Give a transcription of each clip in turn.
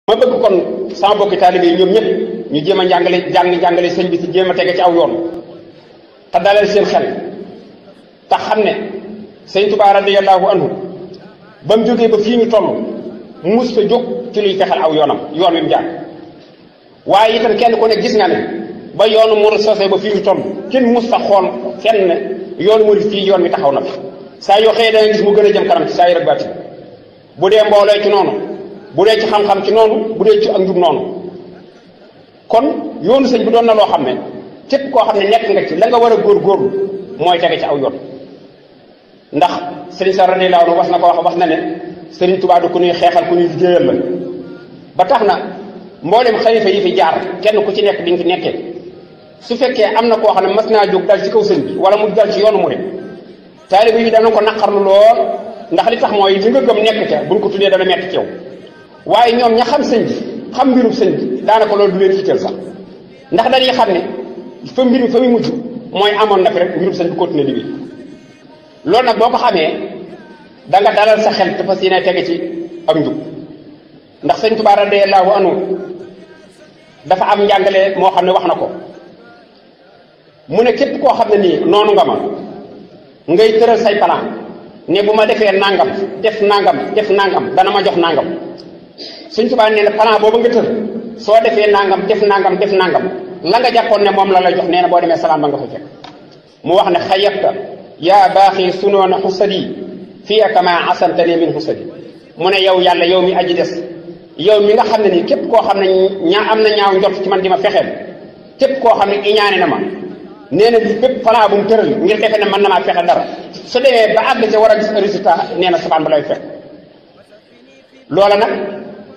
ma bëgg kon sama bokki taalibe yi ñoom ñëpp ñu jéem a jàngale sëñ bi ci jéem a tege ci aw yoon te dalal seen xel te xam ne sëñ Tuubaa radiyallahu anhu ba mu jógee ba fii ñu toll mus fa jóg ci luy fexal aw yoonam yoon wi mu jaar waaye itam kenn ku ne gis nga ne ba yoonu mu sosee ba fii ñu toll kenn mus fa xool fenn ne yoonu mu fii yoon wi taxaw na fi saa yoo xëyee danga gis mu gën a jëm kanam ci saa yi rek baati bu dee mbooloo ci noonu bu dee ci xam-xam ci noonu bu dee ci ak njub noonu kon yoonu sëñ bi doon na loo xam ne képp koo xam ne nekk nga ci la nga war a góorgóorlu mooy tege ci aw yoon ndax sëriñ sa radiyallaahu anhu wax na ne sëriñ Tuubaa du ku ñuy xeexal ku ñuy liggéeyal la ba tax na mboolem xalifa yi fi jaar kenn ku ci nekk bi nga fi nekkee su fekkee am na koo xam ne mas naa jóg dal ci kaw sëñ bi wala mu dal ci yoonu murid taalibe yi dana ko naqarlu lool ndax li tax mooy li nga gëm nekk ca buñ ko tuddee dana metti ci yow waaye ñoom ña xam sëñ bi xam mbirum sëñ bi daanaka loolu du leen itteel sax ndax dañuy xam ne fa mbir mi fa muy mujj mooy amoon na fi rek mbirum sëñ bi continuer liggéey loolu nag boo ko xamee da nga dalal sa xel te fas yéene tege ci ak njub ndax sëñ Tuubaa radiyallaahu anhu dafa am njàngale moo xam ne wax na ko mu ne képp koo xam ne nii noonu nga ma ngay tëral say plan ne bu ma defee nangam def nangam dana ma jox nangam sëñ Tuubaa nee na plan boobu nga tër soo defee nangam def nangam la nga jàppoon ne moom la lay jox nee na boo demee salaam ba nga fa fekk mu wax ne xayyabta yaa baaxi sunoona xusadi fiya kama asantani min xusadi mu ne yow yàlla yow mi aji des yow mi nga xam ne nii képp koo xam ne am na ñaaw njort ci man di ma fexeel képp koo xam ne iñaane na ma nee na li bépp plan bu mu tëral ngir defe ne mën na maa fexe dara su demee ba àgg ca war a gis résultat nee na sabaan ba lay fekk loola nag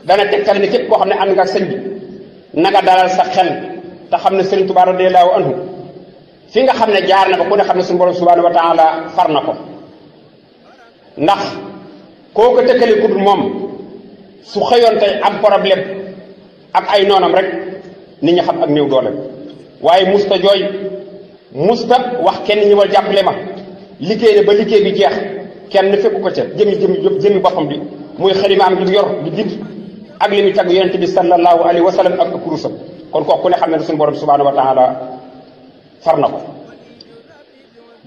dana tegtal ne képp koo xam ne ànd nga ak sëñ bi na nga dalal sa xel te xam ne sëriñ Tuubaa radiyallaahu anhu fi nga xam ne jaar na ko ku ne xam ne suñu borom subhaanahu wa taala far na ko ndax koo ko tëkkale ku dul moom su xëyoon tey am problème ak ay noonam rek nit ñi xam ak néew doole waaye musta jooy musta wax kenn ñëwal jàppale ma liggéey na ba liggéey bi jeex kenn fekku ko ca jëmi boppam bi muy xalima am di yor di bind ak li muy tagg yonent bi sallallahu alayhi wa sallam ak kurusam kon kooku ku ne xam ne suñu borom subhaanahu wa taala far na ko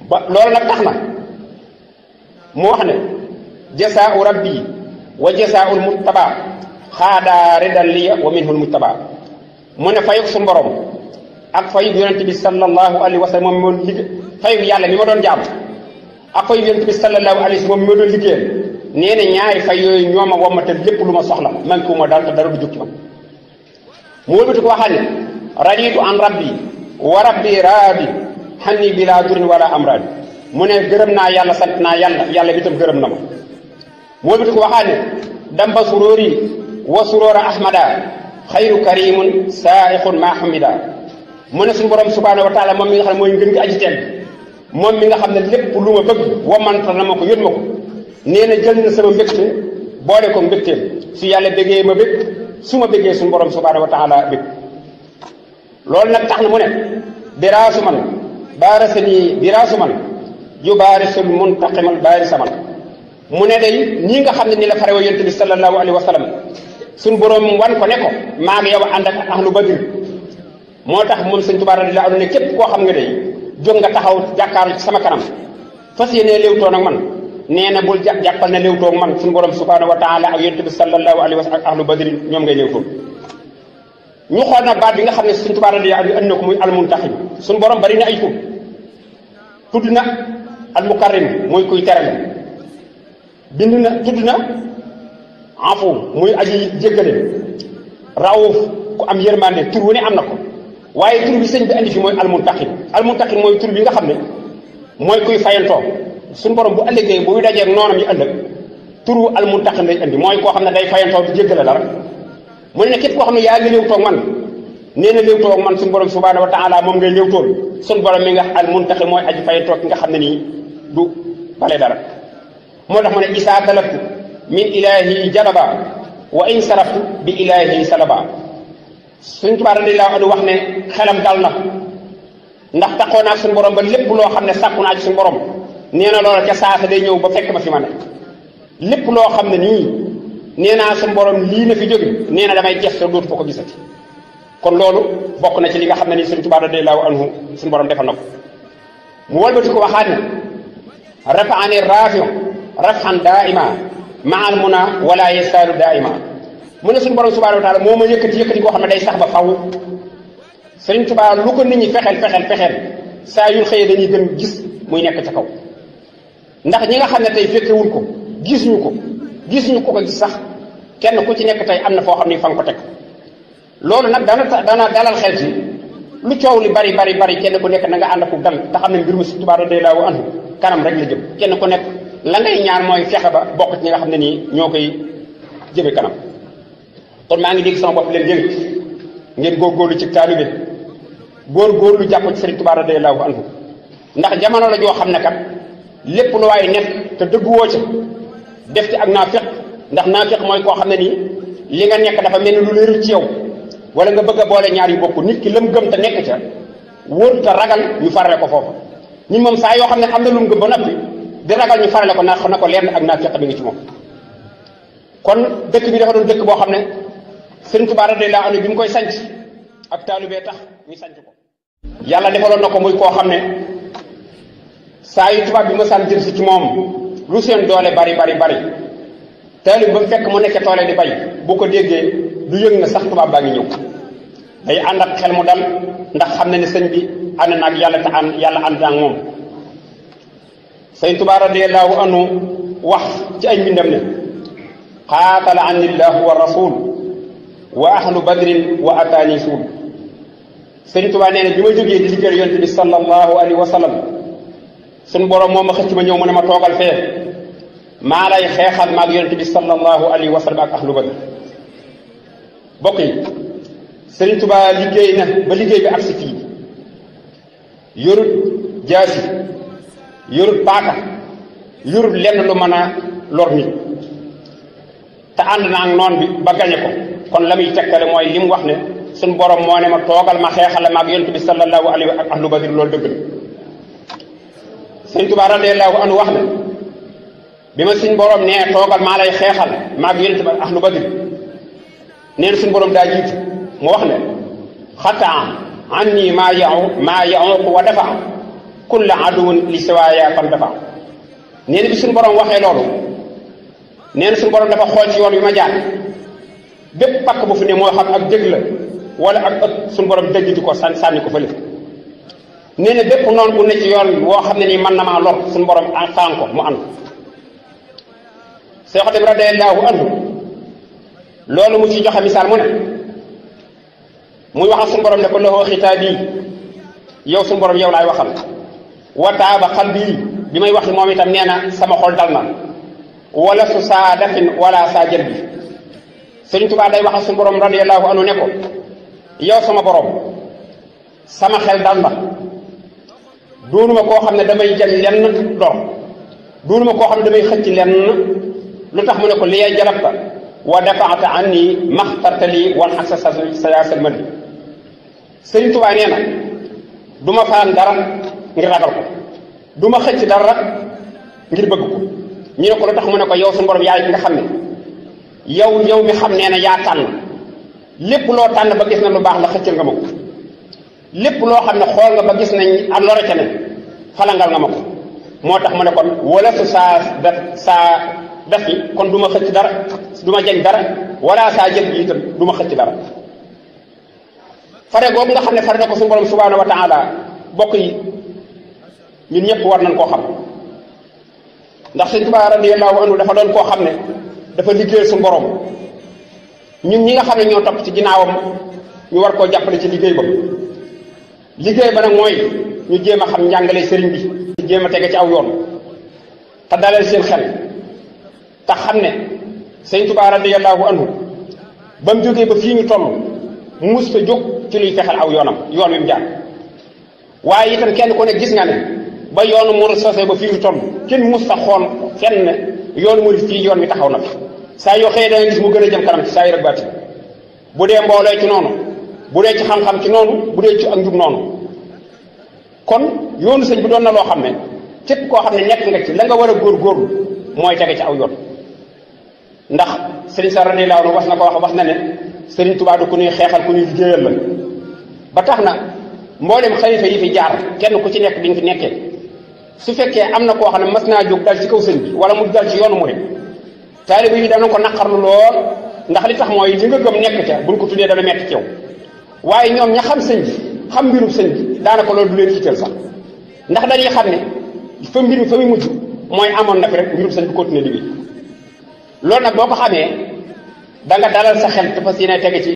ba loolu nag tax na mu wax ne jasaau rabbi wa jasaaul mujtaba xaadaa ridan liya wa minhul mujtaba mu ne fayuk suñu borom ak fayuk yonent bi sallallahu alayhi wa sallam moom moo liggéey fayuk yàlla mi ma doon jaam ak fayuk yonent bi sallallahu alayhi wa sallam moom mi ma doon liggéeyal nee na ñaari fay yooyu ñoo ma wommatal lépp lu ma soxla man ko ma daal te dara du jóg ci man mu wëlbati ko waxaat ne raditu an rabbi wa rabbi raadi xanni bila durin wala amraadi mu ne gërëm naa yàlla sant naa yàlla bi tam gërëm na ma mu wëlbati ko waxaat ne damba suróori wa suróora ahmada xayru karimun saaixun maa xamida mu ne suñu borom subhaanahu wa taala moom mi nga xam ne mooy ngën gi aji tedd moom mi nga xam ne lépp lu ma bëgg wommantal na ma ko yót ma ko nee na jël na sama mbégte boole ko mbégteel su yàlla bëggee ma bëgg su ma bëggee suñu borom subhaanahu wa taala bëgg loolu nag tax na mu ne biraasu man baarasani biraasu man yu baarisul muntaqimal baarisaman mu ne day ñii nga xam ne ni la fare wa yonent bi sallallahu alayhi wa sallam suñu borom wan ko ne ko maa ngi yow ànd ak ahlu badr moo tax moom sëñ Tuubaa radiyallaahu anhu ne képp koo xam nga day jóg nga taxaw jàkkaaru ci sama kanam fas yéenee léewtoon ak man nee na bul jàppal na léewtoog man suñu borom subhaanahu wa taala ak yonent bi sallallahu alayhi wa sallam ak ahlu badri ñoom ngay léewtoog ñu xool nag baat bi nga xam ne suñu Tuubaa radiyallaahu anhu andi na ko muy almuntaxim suñu borom bari na ay tur tudd na almukarrim muy kuy terale tudd na afu muy aji jéggale raawuf ku am yërmande tur wu ne am na ko waaye tur bi sëñ bi andi fi mooy almuntaxim mooy tur bi nga xam ne mooy kuy fayantoo suñu borom bu ëllëgee bu dajee noonam yi ëllëg turu almuntaxim lay indi mooy koo xam ne day fayantoo di jéggale dara mu ne képp koo xam ne yaa ngi léewtoog man nee na léewtoog man suñu borom subhaanahu wa taala moom ngay léewtool suñu borom mi nga almuntaxim mooy aji fayantoo ki nga xam ne nii du bale dara moo tax mu ne isaa talaftu min ilahi jalaba wa in saraftu bi ilahi salaba suñ Tuubaa radiyallaahu anhu wax ne xelam dal na ndax taxoo naa suñu borom ba lépp loo xam ne sàkku naa ci suñu borom nee na loola ca saasa day ñëw ba fekk ma fi ma ne lépp loo xam ne nii nee naa suñu borom lii na fi jóge nee na damay gestu dootu ko gisati kon loolu bokk na ci li nga xam ne ni Sëriñ Tuubaa radiyallaahu anhu suñu borom defal na ko mu walbati ko waxaat ne rafaani rafiu rafan daaima maal muna wala yasaalu daaima mu ne suñu borom subhaanahu wa taala moo ma yëkkati koo xam ne day sax ba faw Sëriñ Tuubaa lu ko nit ñi fexeel saa yu xëyee dañuy gën gis muy nekk ca kaw ndax ñi nga xam ne tey fekkewuñ ko gisuñu ko gis sax kenn ku ci nekk tey am na foo xam ni fa nga ko teg loolu nag dana dalal xel ci lu coow li bari kenn ku nekk na nga ànd ak dal te xam ne mbir mu Sëriñ Tuubaa radiyallaahu anhu kanam rek la jëm kenn ku nekk la ngay ñaan mooy fexe ba bokk ci ñi nga xam ne nii ñoo koy jëme kanam kon maa ngi dégg sama bopp leen dégg ngeen góorgóorlu ci taalibe góorgóorlu jàpp ci Sëriñ Tuubaa radiyallaahu anhu ndax jamono la joo xam ne kat lépp lu waaye nekk te dëgguwoo ca def ci ak naafiq ndax naafiq mooy koo xam ne nii li nga nekk dafa mel ni lu leerul ci yow wala nga bëgg a boole ñaar yu bokk nit ki lam gëm te nekk ca wóor te ragal ñu farale ko foofu ñun moom saa yoo xam ne am na lu mu gëm ba noppi di ragal ñu farale ko na ko leer na ak naafiq bi ngi ci moom kon dëkk bi dafa doon dëkk boo xam ne Sëriñ Tuubaa radiyallaahu anhu bi mu koy sanc ak taalibee tax ñu sanc ko yàlla defaloon na ko muy koo xam ne saa yu tubaab bi mësaan jëm si ci moom lu seen doole bari taalib ba mu fekk mu nekk toole di bay bu ko déggee du yëg na sax tubaab baa ngi ñëw day ànd ak xel mu dal ndax xam ne ne sëñ bi ànd na ak yàlla te yàlla ànd na ak moom Sëriñ Tuubaa radiyallaahu anhu wax ci ay mbindam ne qaatala anillahu wa rasul wa ahlu badrin wa ataani suul Sëriñ Tuubaa nee na bi ma jógee di liggéeyal yonent bi sallallahu alayhi wa sallam suñ borom moo ma xëcc ma ñëw mu ne ma toogal fee maa lay xeexal maag yonent bi sallallahu alayhi wa sallam ak ahlu badr bokk yi Sëriñ Tuubaa liggéey na ba liggéey bi agsi fii yorut jaasi yorut paaka yorut lenn lu mën a lor nit te ànd na ak noon bi ba gañe ko kon la muy tekkale mooy li mu wax ne suñ borom moo ne ma toogal ma xeexal la maag yonent bi sallallahu alayhi ak ahlu badr loolu dëgg la Sëriñ Tuubaa radiyallaahu anhu wax ne bi ma suñ borom nee toogal maa lay xeexal maag yonent bi ahlu badr nee na suñ borom daa jiitu mu wax ne xataa anni maa ya'uq wa dafa kulla aduwwin li siwaaya fan dafa nee na bi suñ borom waxee loolu nee na suñ borom dafa xool ci yoon bi ma jaar bépp pakk bu fi ne moo xam ak dëgg la wala ak ëpp suñ borom dëggiti ko sànni ko fële nee na bépp noonu bu ne ci yoon woo xam ne nii mën na maa lor suñ borom faan ko mu ànd Seex Xaadim radiyallaahu anhu loolu mu ci joxe misaal mu ne muy waxal suñu borom ne ko lahu xitaabi yow suñu borom yow laay waxal wa taaba qalbi bi may wax moom itam nee na sama xol dal na wala su saa dafin wala saa jël bi Sëriñ Tuubaa day waxal suñu borom radiyallaahu anhu ne ko yow sama borom sama xel dal na doonuma koo xam ne damay jël lenn dor doonuma koo xam ne damay xëcc lenn lu tax mu ne ko li yay jalabta wa dafaata anni maxtartali wan ak sa yaasal man Sëriñ Tuubaa nee na du ma faan dara ngir ragal ko du ma xëcc dara ngir bëgg ko ñu ne ko lu tax mu ne ko yow suñu borom yaay ki nga xam ne yow mi xam nee na yaa tànn lépp loo tànn ba gis na lu baax la xëccal nga ma ko lépp loo xam ne xool nga ba gis nañ ak lore ca ne falangal nga ma ko moo tax mu ne kon wala su saa def yi kon du ma xëcc dara du ma jañ dara wala saa jël bi itam du ma xëcc dara fare googu nga xam ne fare na ko suñu borom subhaanahu wa taala bokk yi ñun ñëpp war nañ koo xam ndax Sëriñ Tuubaa radiyallaahu anhu dafa doon koo xam ne dafa liggéeyal suñu borom ñun ñi nga xam ne ñoo topp ci ginnaawam ñu war koo jàppale ci liggéey ba nag mooy ñu jéem a xam njàngale sëriñ bi jéem a tege ci aw yoon te dalal seen xel te xam ne Sëriñ Tuubaa radiyallaahu anhu ba mu jógee ba fii ñu toll mu mus fa jóg ci luy fexel aw yoon wi mu jaar waaye itam kenn ku ne gis nga ne ba yoonu mu sosee ba fii ñu toll kenn mus sa xool fenn ne yoonu mu fii yoon wi taxaw na fi saa yoo xëyee danga gis mu gën a jëm kanam ci saa yi rek baati bu dee mbooloo ci noonu bu dee ci xam-xam ci noonu bu dee ci ak njub noonu kon yoonu sëñ bi doon na loo xam ne képp koo xam ne nekk nga ci la nga war a góorgóorlu mooy tege ci aw yoon ndax sëriñ sa radiyallaahu anhu wax na ne sëriñ Tuubaa du ku ñuy xeexal ku ñuy liggéeyal la ba tax na mboolem xalifa yi fi jaar kenn ku ci nekk bi nga fi nekkee su fekkee am na koo xam ne mas naa jóg dal ci kaw sëñ bi wala mu dal ci yoonu murid taalibe yi dana ko naqarlu lool ndax li tax mooy li nga gëm nekk ca buñ ko tuddee dana metti ci yow waaye ñoom ña xam sëñ bi xam mbirum sëñ bi daanaka loolu du leen yitteel sax ndax dañuy xam ne fa mbir mi fa muy mujj mooy amoon na fi rek mbirum sëñ bi continuer liggéey loolu nag boo ko xamee da nga dalal sa xel te fas yéene tege ci